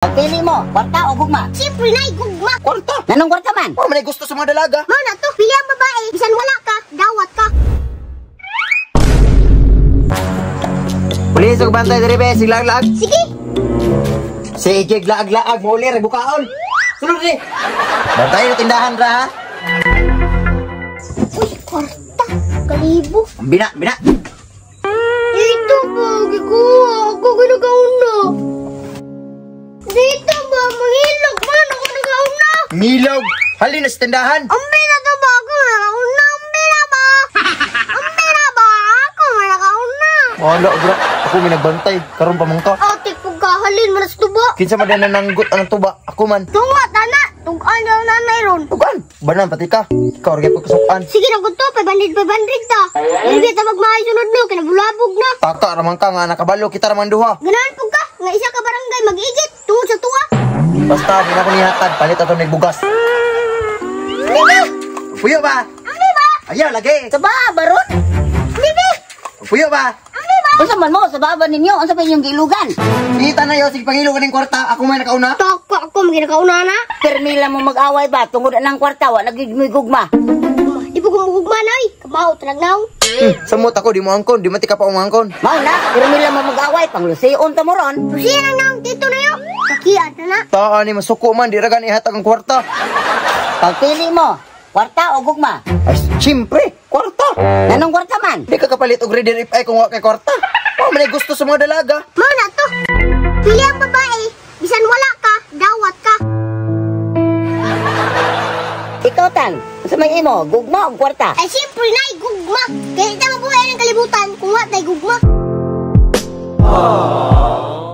Pili mo, kwarta o gugma? Siyempre na, gugma. Kwarta. Nanong kwarta man? Wa man ay gusto sa mga dalaga. Mao na to, pili ang babae, bisan wala ka, dawat ka. Pulis og bantay diri be, siglaag-laag. Sige. Sige, laag-laag, mauli ra bukaon. Sulod ni. Bantay na tindahan ra ha. Uy, kwarta. Kalibo. Bina, bina. Dito ba, gikuha. Ako ginagauna. Dito ba, mangilog man. Ako nagauna. Milog. Halin na sa tindahan. Ambi na to ba? Ako nagauna. Ambi na ba? Ambi na ba? Ako nagauna. Wala, bro. Ako may nagbantay. Karon pa man ka. Ate, pagkahalin mo na sa tuba. Kinsa man na nananggot ang tuba? Ako man. Tunga, tana. Tugaan na nanay ron. Tugan. Banan pati ka. Ikaw ra gyud pagkasukan. Sige na ko to, 500, 500 ta. Hindi ta magmahay sunod no, kinabulabog na. Taka ra man ka nga nakabalo kita ra man duha. Ganahan po ka, nga isa ka barangay mag-igit, tungod sa tuwa. Basta di na ko nihatag palit ato nig bugas. Bibi! Puyo ba? Ambi ba? Ayaw lagi. Sa ba, baron? Bibi! Puyo ba? Ambi ba? Unsa man mo, sa baba ninyo, unsa pa inyong gilugan? Kita na yo sige pangilo ka ning kwarta. Ako may nakauna. Taka ako, maginakauna na. Permila mo mag-away ba, tungod ng kwarta, wa lagi mo'y gugma. Di po gumugugma na ay. Kabaho talag naong. Samot ako di mo angkon, di man ti ka pa umangkon. Mao na, permila mo mag-away, panglusion ta mo ron. Lusiya na naong tito na yo. Kakiat na na. Taa ni masuko man di ra gani ihatag ang kwarta. Pagpili mo, kwarta o gugma? Ay, siyempre, kwarta. Nanong kwarta man? Di ka kapalit og ready if ay kung wa kay kwarta. Wa man ay gusto sa mga dalaga. Mao na to. Pili ang babae, bisan wala ka, dawat ka. Ikaw tan, unsa may imo, gugma o kwarta? Ay siyempre na gugma. Kaya di ta mabuhay ng kalibutan kung wa tay gugma.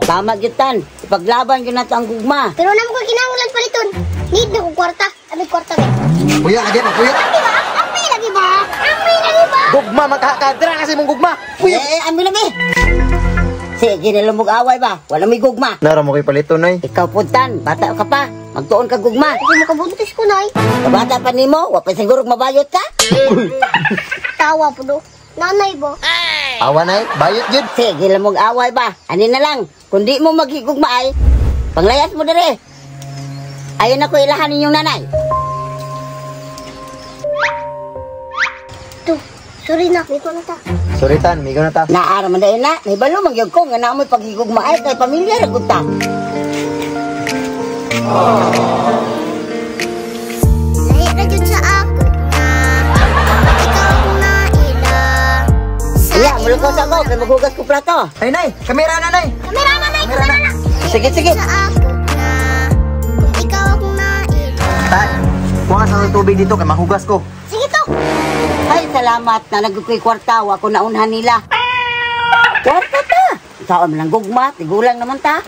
Tama gyud tan, ipaglaban gyud nato ang gugma. Pero namo ko kinahanglan paliton. Need na ko kwarta. Abi kwarta be. Puyo lagi pa puyo. Ambi ba? Ambi lagi ba? Ambi lagi ba? Gugma man ka ka dira kasi mong gugma. Puyo. Eh, ambi lagi. Sige na lang mag-away ba? Wala may gugma. Nara mo kay paliton ay. Ikaw po tan, bata ka pa. Magtuon ka gugma. Kasi makabuntis ko nay. Kabata pa nimo, wa pa siguro mabayot ka. Tawa po do. Nanay ba? Awa nay, bayot gyud. Sige lang mag-away ba? Ani na lang, kung di mo maghigugma ay, panglayas mo dire. Ayon ako ilahan ninyong nanay. To, sorry na. May na ta. Sorry tan, migo na ta. Naara man dahil na, nahibalo magyog ko nga naamoy paghigugma ay kay pamilya ra gud ta. Lahi ra jud sa ako na ikaw akong naila. Sa Iya, mulukaw sa ako kay maghugas ko plato. Ay nay, kamera na nay. Kamera na nay, kamera na. Sige, sige. Sa ako na kung ikaw akong naila. Tan, kuha sa tubig dito kay mahugas ko. Sige to. Ay, salamat na nagkukoy kwarta, wa ko naunhan nila. Kwarta ta. Saan man lang gugma, tigulang naman ta.